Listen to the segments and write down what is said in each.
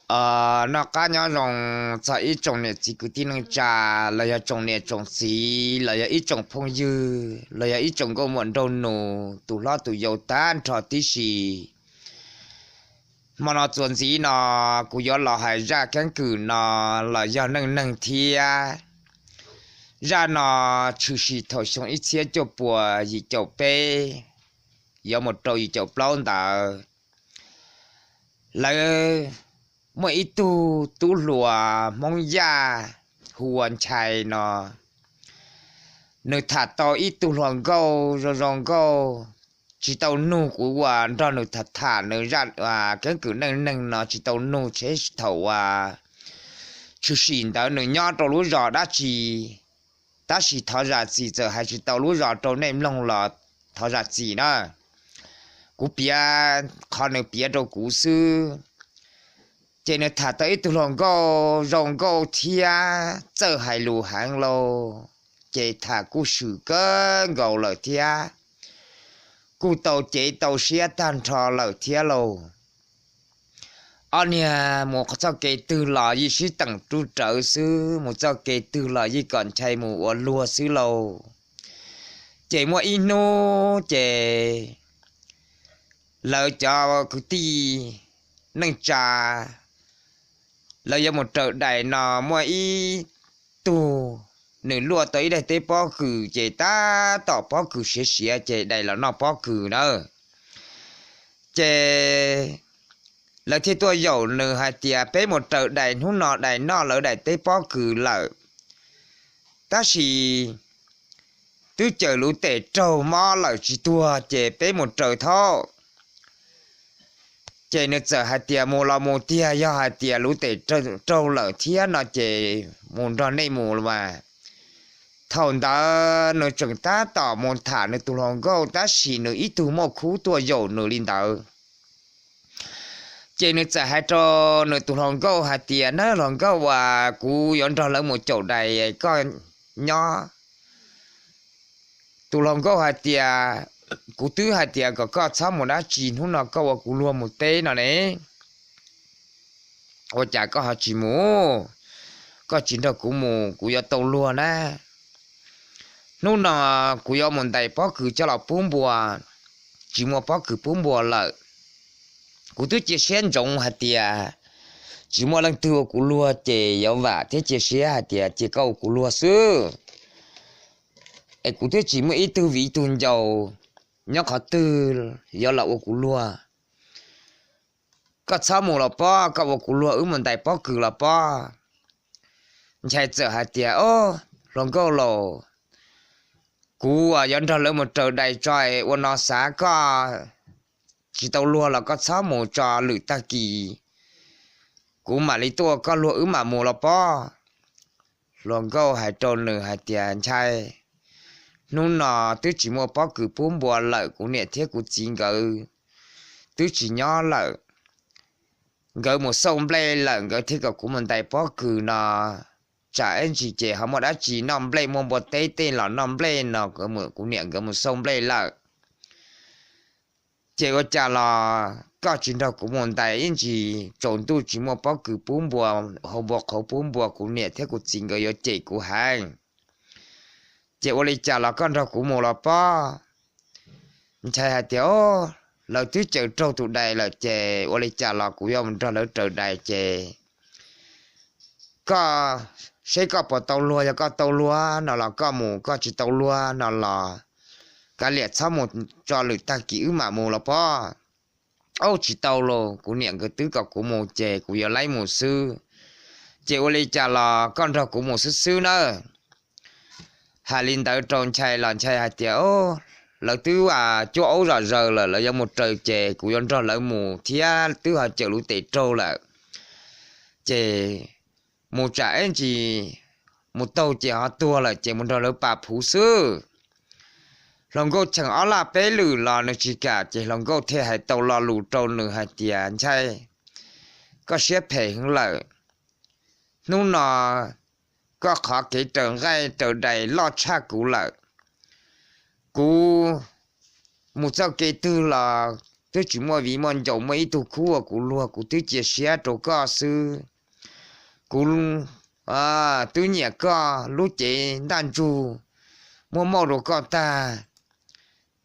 Noj qab nyob zoo txog ib tsoom niam txiv kwv tij neej tsa, los yog tsoom niam tsoom txiv, los yog ib tsoom phooj ywg, los yog ib tsoom nkauj muam nraug nus, tus hlob tus yau tag nrho tib si. Hmo no txuas ntxiv no kuv yuav los hais zaj keeb kwm no los yog neej neeg thiab. Zaj no tshwm sim thaum xyoo ib txhiab cuaj puas yim caum peb yuav mus rau yim caum plaub ntawd. Lawv muaj ib tug tub hluas Hmoob Yaj hu ua Nchai no, nws tham tau ib tug hluas nkauj zoo zoo nkauj, tsis tau nug. Kuv uas nrog nws tham tham nws zaj keeb kwm neej neeg no tsis tau nug tsheb thaum uas tshwm sim ntawd nws nyob rau lub zos dab tsi, tab sis thov zam txim txawm hais tsis tau lub zos rau nej mloog los thov zam txim na. Kuv piav qhov nws piav rau kuv xwb. Ces nws tham tau ib tug hluas nkauj zoo nkauj thiab txawj hais lus heev lauj, ces tham kuj swm kawg nkaus lawm thiab, kuj tau cev tau siab tag nrho lawm thiab lauj. Ob niag mus txoj kev twg los yeej sib teem rub rawv xwb, mus txoj kev twg los yeej kom Nchai mus ua luag xwb lauj. Ces muaj ib hnub ces lawv cov kwv tij neej tsa, lawv yuav mus raws dais no muaj ib tug, nws luaj tau ib daim teb pob kws ces tab tom pob kws siav siav ces dais los noj pob kws na. Ces lawv thiaj tuaj yaum nws hais tias peb mus raws dais, hnub no dais noj lawv daim teb pob kws lawm, tab sis twb cawm luv tes raug mob lawm tsis tuag ces peb mus raws thaub. Ces nws txawm hais tias mus los mus tiag, yog hais tias luv tes raug lawm thiab no ces mus nrog nej mus los mas. Thaum ntawd nws tseem tab tom mus tham nws tus hluas nkauj tab sis nws ib tug muaj khub tuaj yaum nws li ntawd. Ces nws txawm hais rau nws tus hluas nkauj hais tias, nab hluas nkauj uas kuv yuav nrog lawv mus caum dais, koj nyob. Tus hluas nkauj hais tias, kuv twb hais tias kom koj txhob mus dab tsi, hnub no koj ua kuv luag mus teb no ne, ua cas koj ho tsis mus? Koj tsis nrog kuv mus kuv yuav tau luag na. Hnub no kuv yuav mus ntais pob kws coj los pub npua, tsis muaj pob kws pub npua lawm. Kuv twb cia siab ntsoov hais tias tsis muaj leej twg ua kuv luag ces yuav vam thiab cia siab hais tias cia koj ua kuv luag xwb. Es kuv twb tsis muaj ib tug viv ib tug ncaus nyob qhov twg yuav los ua kuv luag. Koj txhob mus los pob, koj ua kuv luag wb mus ntais pob kws los pob. Nchai txawm hais tias, o, hluas nkauj laus, kuv yuav nrog lawv mus raws dais tso, ua no xav koj tsis tau luag los koj txhob mus tso, lwm tag kis kuv mam li tuaj ua koj luag wb mam mus los pob. Hluas nkauj hais rau nws hais tias, Nchai, hnub no twb tsis muaj pob kws pub npua lawm, kuv niam thiab kuv txiv nkawd twb tsis nyob lawm. Nkawd mus xauj nplej lawm, nkawd thiaj kom kuv mus ntais pob kws no. Tsam ib ntsis ces ho muaj dab tsi noj nplej, muaj npua teb tej los noj nplej no, kuv niam nkawd mus xauj nplej lawm. Ces ua cas los koj tsis nrog kuv mus ntais, ib ntsis tsaus ntuj tsis muaj pob kws pub npua, hau npua qhauv pub npua, kuv niam thiab kuv txiv nkawd yuav cem kuv heev. Ces ua li cas los koj nrog kuv mus los pob. Nchai hais tias, o, lawv twb cawm raug tus dais lawm ces ua li cas los kuv yuav mus nrog lawv raws dais ces koj seb koj puas tau luag, yog koj tau luag no los koj mus, koj tsis tau luag no los kav liam txhob mus tso, lwm tag kis wb mam mus los pob. Au, tsis tau los, kuv niam nkawd twb kom kuv mus ces kuv yuav laib mus xwb. Ces ua li cas los koj nrog kuv mus xwb xwb nawb. Hais li ntawd rau Nchai los Nchai hais tias, lawv twb cuab aub zom zaws lawm, lawv yuav mus raws ces kuv yuav nrog lawv mus thiab, twb ho cawm luv tes raug lawm. Ces mus tsam ib ntsis mus taug ces ho tuag lawm ces mus nrog lawv pas phuv xwb. Hluas nkauj cheem ob laj peb lwm los nws tsis kam ces hluas nkauj thiaj hais tau lo lus rau nws hais tias, Nchai, koj siab phem heev lawm. Hnub no koj qhov kev raws nqaij raws dais loj tshaj kuv lawm. Kuv mus txoj kev twg los twb tsis muaj viv muaj ncaus, muaj ib tug khub uas kuv luag, kuv twb cia siab rau koj xwb. Kuv twb nyiam koj lub cev ntaj ntsug muab mauj rau koj tag.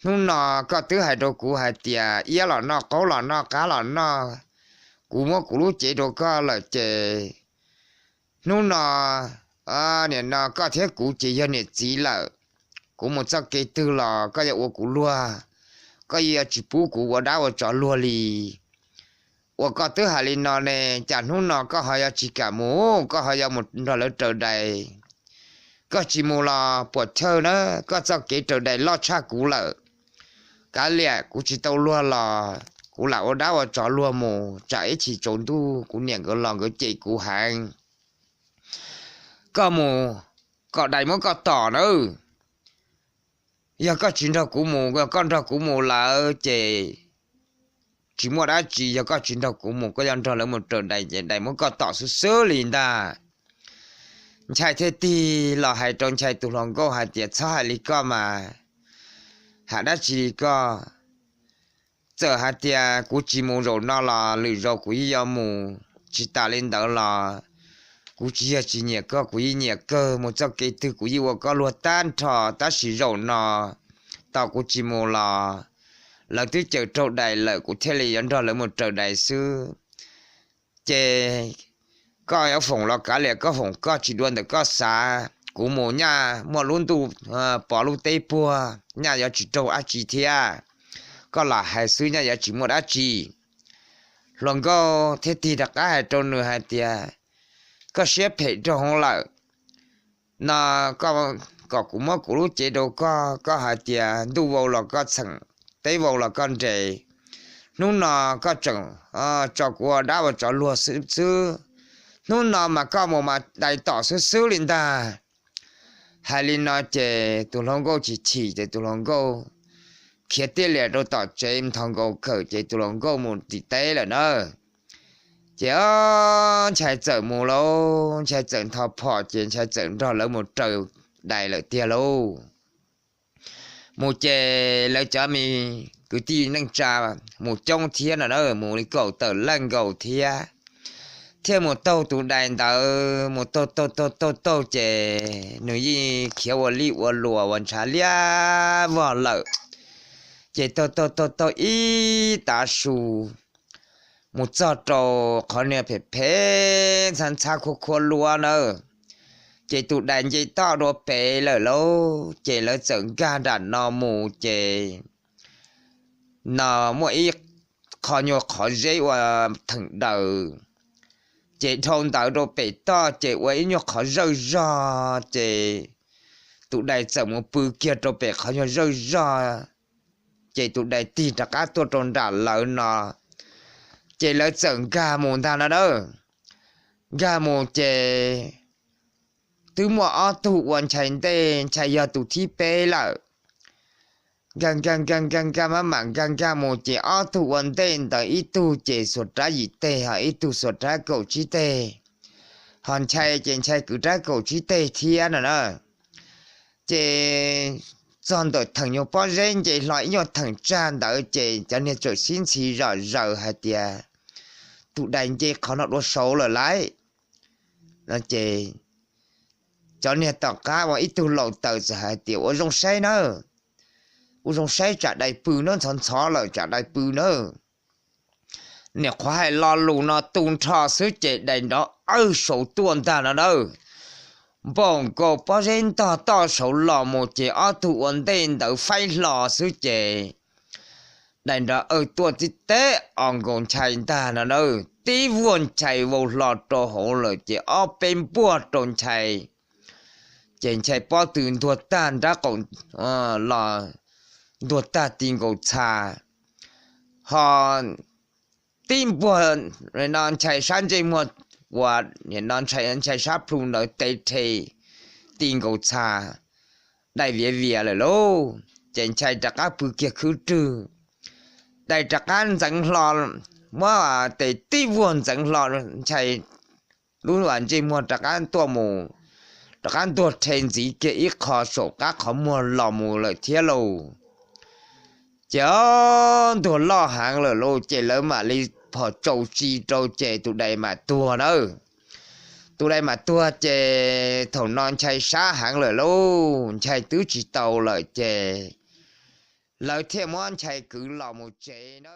Hnub no koj twb hais rau kuv hais tias iab los noj, qaub los noj, qab los noj, kuv muab kuv lub cev rau koj lawm ces hnub no, nim no koj thiab kuv ces yog niam txiv lawm. Kuv mus txoj kev twg los koj yuav ua kuv luag, koj yuav tsis pub kuv ua dab ua tsov luag li. Uas koj twb hais li no ne, cas hnub no koj ho yuav tsis kam mus, koj ho yuav mus nrog lawv raws dais? Koj tsis mus los puas chawj na, koj txoj kev raws dais loj tshaj kuv lawm. Kav liam, kuv tsis tau luag los kuv lam ua dab ua tsov luag mus, tsam ib chim tsaus ntuj kuv niam nkawd los nkawd cem kuv heev. Koj mus kom dais muab koj tom nawb. Yog koj tsis nrog kuv mus, yog koj nrog kuv mus lawm ces tsis muaj dab tsi. Yog koj tsis nrog kuv mus, koj yuav nrog lawv mus raws dais ces dais muab koj tom xwb xwb li ntag. Nchai thiaj tig los hais rau Nchai tus hluas nkauj hais tias, txhob hais li koj mas, hais dab tsi li koj? Txawm hais tias kuv tsis mus zaum no los lwm zaus kuv yeej yuav mus. Tsis tas li ntawd los kuv tsis yog tsis nyiam koj, kuv yeej nyiam kawg, mus txoj kev twg kuv yeej ua koj luag tag nrho. Tab sis zaum no tau kuv tsis mus los lawv twb cawm raug dais lawm, kuv thiaj li yuav nrog lawv mus raws dais xwb. Ces koj yuav foom los kav liam, koj foom koj, tsis dua ntawm koj xav. Kuv mus nyaj muaj lub ntuj pov lub teb puag, nyaj yuav tsis raug dab tsi thiab. Koj lam hais xwb, nyaj yuav tsis muaj dab tsi. Hluas nkauj thiaj tig rov qab hais rau nws hais tias, koj siab phem rau hauv lawm no, kom kuv muab kuv lub cev rau koj, koj hais tias ntuj vau los koj txheem, teb vau los koj nres. Hnub no koj tseem tso kuv ua dab ua tsov luag xwb xwb. Hnub no mas koj mus mas dais tom xwb xwb li ntag. Hais li no ces tus hluas nkauj chim chim ces tus hluas nkauj khiav tiaj lias rau tom tsev nthos nkaus kawm ces tus hluas nkauj mus tim teb lawm na. Ces o, Nchai txawm mus lauj, Nchai txawm nthos phom ces Nchai txawm nrog lawv mus raws dais lawm tiag lauj. Mus ces lawv cov me kwv tij neej tsa mus coob thiab no na, mus li kaum tawm leej nkaus thiab, thiaj mus taug tus dais ntawd. Mus taug taug taug taug taug ces nws yeej khiav ua lij ua luas uas ntshav liab vog lawm. Ces taug taug taug taug ib tav su mus txog rau qhov niag phem phem ntxhab ntxhab khuab khuab luab nawb. Ces tus dais nce toj dua pem lawm lauj, ces lawv txawm nkag nram no mus ces no muaj ib qho nyuag qhov zeb ua theem daws, ces dhau ntawd rau pem toj ces ua ib nyuag qhov zawj zog ces tus dais txawm mus pw kiag rau pem qhov nyuag zawj zog. Ces tus dais tig rov qab tuaj rau nram lawv no, ces lawv txawm nkag mus ntag no na. Nkag mus ces twb muaj ob tug ua Nchai ntej, Nchai yog tus thib peb lawm. Nkag nkag nkag nkag nkag maj mam nkag nkag mus ces ob tug ua ntej ntawd ib tug ces xuas rab yim teg, ho ib tug xuas rab kaum tsib teg, ho Nchai ces Nchai kwv rab kaum tsib teg thiab no na. Ces txog ntawm theem nyuag pob zeb nce hlo ib nyuag theem tsag ntawd ces cov niag txawm sib ntxhi zom zaws hais tias, tus dais nce qhov no dua saud lawm lauj. Ces cov niag tom qab ua ib tug laus taws txawm hais tias, ua zoo saib nawb, ua zoo saib tsam dais pw nawb, ntxhov ntxhov lawm tsam dais pw nawb. Niam qhuav hais lo lus no tu nrho xwb ces dais nrov awj saud tuaj ntag no nawb. Npaum nkaus pob zeb ntog toj saud los mus ces ob tug ua ntej ntawd faib hlo xwb ces dais nrov awj tuaj tib teb os nkaus Nchai ntag no nawb. Tib vuag Nchai vau hlo rau hauv lawm ces ob peb npuaj rau Nchai, ces Nchai pob tw ntuag tag nrab qaum los ntuag tag ti nkaus txha. Ho tib npuag no Nchai sab ntsej muag uas no Nchai sab plhu ntawd tes rhe ti nkaus txha, dais viav vias lawm lauj. Ces Nchai rov qab pw kiag khwb rwg, dais rov qab ntxeev hlo, muab tes tib vuag ntxeev hlo Nchai lub ntsej muag rov qab tuaj mus, rov qab ntuag rhe ntxiv kiag ib qho saum qab qhov muag los mus lawm thiab lauj. Ces o, ntuag loj heev lawm lauj, ces lawv mam li phom tsau tsi rau ces tus dais mam tuag nawb. Tus dais mam tuag ces thaum no Nchai sab heev lawm lauj, Nchai twb tsis tau lawm ces lawv thiaj muab Nchai kwv los mus tsev na.